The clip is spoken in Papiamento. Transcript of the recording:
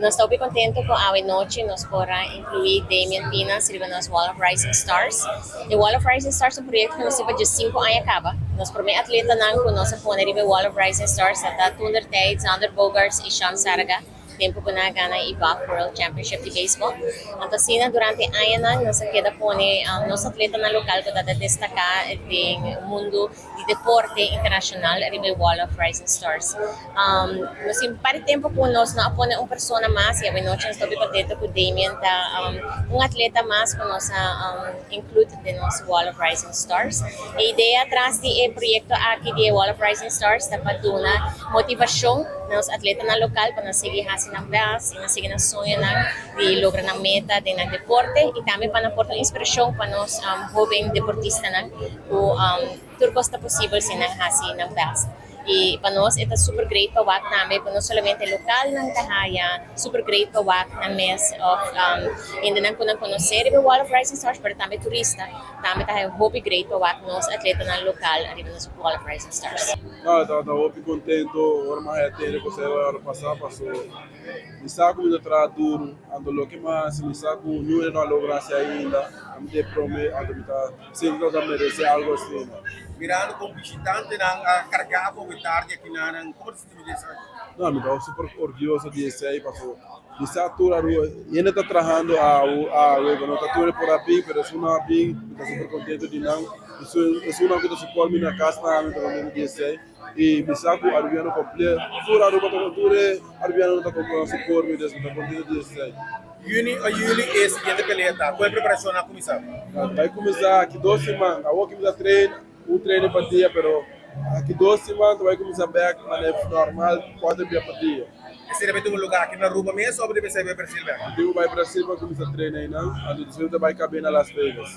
Nos ta hopi contento cu awe nochi nos por a inclui Damian Pinas riba nos Wall of Rising Stars. E Wall of Rising Stars ta un proyecto cu nos tin pa 15 aña caba. Nos prome atletanan cu nos a pone riba e Wall of Rising Stars ta Tunder Tijd, Xander Bogaerts y Sean Saraga, tempo cu nan a gana IBAF World Championship di baseball. Anto asina durante añanan nos a keda pone nos atletanan local cu ta destaca den mundo di deporte internacional riba e Wall of Rising Stars. Nos tin par di tempo cu nos no a pone un persona mas y awenochi nos ta hopi contento cu Damian ta un atleta mas cu nos a include den nos Wall of Rising Stars. E idea atras di e proyecto aki di e Wall of Rising Stars ta pa duna motivacion na nos atletanan local pa nan sigui haci nan best y nan sigui nan soñonan di logra nan meta den nan deporte y tambe pa nan por ta un inspiracion pa nos hoben deportistanan cu tur cos ta posibel si nan haci nan best. Y pa nos e ta super great pa wak tambe cu no solamente localnan ta haya super great pa wak nan mes of hendenan cu nan conoce riba Wall of Rising Stars, pero tambe turista tambe ta haya hopi great pa wak nos atletanan local riba nos Wall of Rising Stars. No, ta hopi contento ora mi a haya tende cu esei ora pasa paso mi sa cu mi ta traha duro, anto loke mi a haci mi sa cu niun no a logra haci ainda, ami ta e prome, anto mi ta sinti cu ta merece algo asina. Mirando con bishitantenan a carga bo awe tardi aki nanan, como ta sinti bo di esaki? No, mi ta super orguyoso di esey paso mi sa tur Aruba hende ta trahando awe, no ta tur por a bin, pero esunnan a bin mi ta super contento di nan, esunnan cu ta support mi na cas tambe mi ta contento di esey y mi sa cu Arubiano completo tur Aruba tur e Arubianonan ta support mi, dus mi ta contento di esey. Juni o juli e siguiente pelea ta. Con e preparacion a cuminsa? Bay cuminsa aki 2 siman. Awor cu mi ta train, un training pa dia, pero aki 2 siman ta bay cuminsa back manera normal, cuatro dia pa dia. Esey ta tuma lugar aki na Aruba mes of debe ser bay Brasil back? Digo bay Brasil pa cuminsa train ey nan, anto despues ta bay cabe na Las Vegas.